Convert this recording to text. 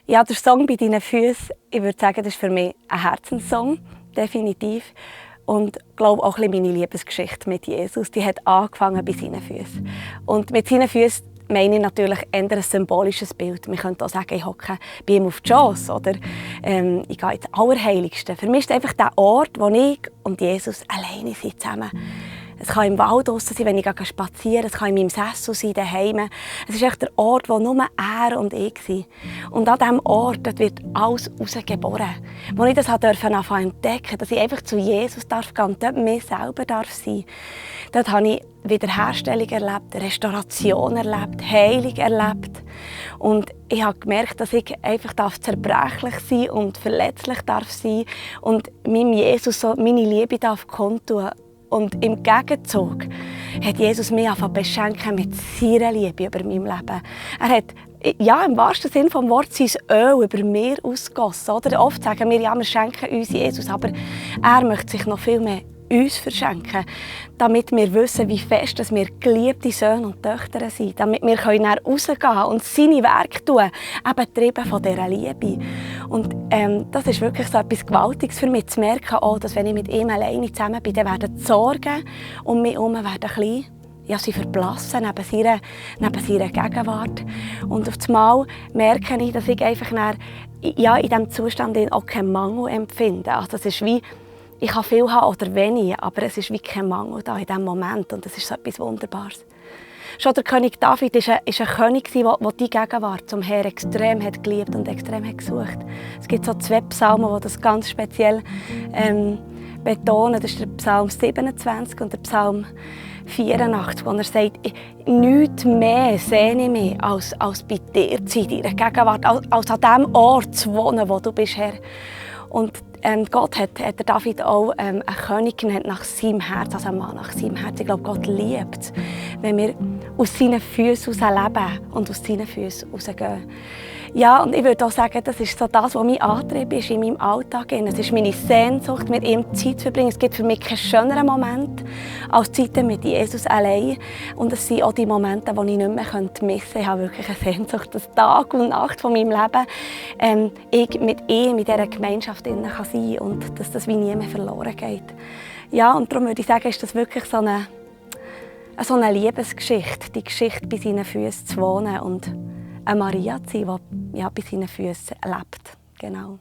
Ja, der Song «Bei deinen Füßen», ich würde sagen, das ist für mich ein Herzenssong, definitiv. Und ich glaube auch ein bisschen meine Liebesgeschichte mit Jesus. Die hat angefangen bei seinen Füßen. Und mit seinen Füßen meine ich natürlich eher ein symbolisches Bild. Man könnte auch sagen, ich hocke bei ihm auf die Schoss oder ich gehe ins Allerheiligste. Für mich ist es einfach der Ort, wo ich und Jesus alleine sind zusammen. Es kann im Wald draussen sein, wenn ich spazieren gehe. Es kann in meinem Sessel sein, daheim. Es ist echt der Ort, wo nur er und ich sind. Und an diesem Ort dort wird alles herausgeboren. Als ich das anfangen zu entdecken, dass ich einfach zu Jesus gehen darf und dort mir selber sein darf, dort habe ich Wiederherstellung erlebt, Restauration erlebt, Heilung erlebt. Und ich habe gemerkt, dass ich einfach zerbrechlich sein und verletzlich darf sein und meinem Jesus so meine Liebe kundtun. Und im Gegenzug hat Jesus mich beschenken mit seiner Liebe über meinem Leben. Er hat ja, im wahrsten Sinne des Wortes sein Öl über mir ausgegossen. Oder? Oft sagen wir, ja, wir schenken uns Jesus, aber er möchte sich noch viel mehr uns verschenken, damit wir wissen, wie fest dass wir geliebte Söhne und Töchter sind, damit wir rausgehen und seine Werke tun, eben getrieben von dieser Liebe. Und das ist wirklich so etwas Gewaltiges für mich, zu merken, auch, dass wenn ich mit ihm alleine zusammen bin, dann werden die Sorgen um mich herum klein. Ja, sie verblassen neben seiner Gegenwart. Und auf einmal merke ich, dass ich einfach in diesem Zustand auch keinen Mangel empfinde. Also das ist wie, ich kann viel haben oder wenig, aber es ist wie kein Mangel da in diesem Moment. Und das ist so etwas Wunderbares. Schon der König David war ein König, der die Gegenwart zum Herrn extrem hat geliebt und extrem hat gesucht. Es gibt so 2 Psalmen, die das ganz speziell betonen. Das ist der Psalm 27 und der Psalm 84, wo er sagt, nichts mehr sehne ich mich, als bei dir zu sein, in deiner Gegenwart, als an dem Ort zu wohnen, wo du bist, Herr. Und Gott hat David auch einen König genannt nach seinem Herz, also einen Mann nach seinem Herz. Ich glaube, Gott liebt es, wenn wir aus seinen Füßen heraus leben und aus seinen Füßen herausgehen. Ja, und ich würde auch sagen, das ist so das, was mein Antrieb ist in meinem Alltag. Es ist meine Sehnsucht, mit ihm Zeit zu verbringen. Es gibt für mich keinen schöneren Moment als Zeiten mit Jesus allein. Und es sind auch die Momente, die ich nicht mehr missen könnte. Ich habe wirklich eine Sehnsucht, dass Tag und Nacht von meinem Leben ich mit ihm in dieser Gemeinschaft sein kann und dass das wie nie mehr verloren geht. Ja, und darum würde ich sagen, ist das wirklich so eine Liebesgeschichte, die Geschichte bei seinen Füßen zu wohnen und eine Maria zu sein, die bei seinen Füßen lebt. Genau.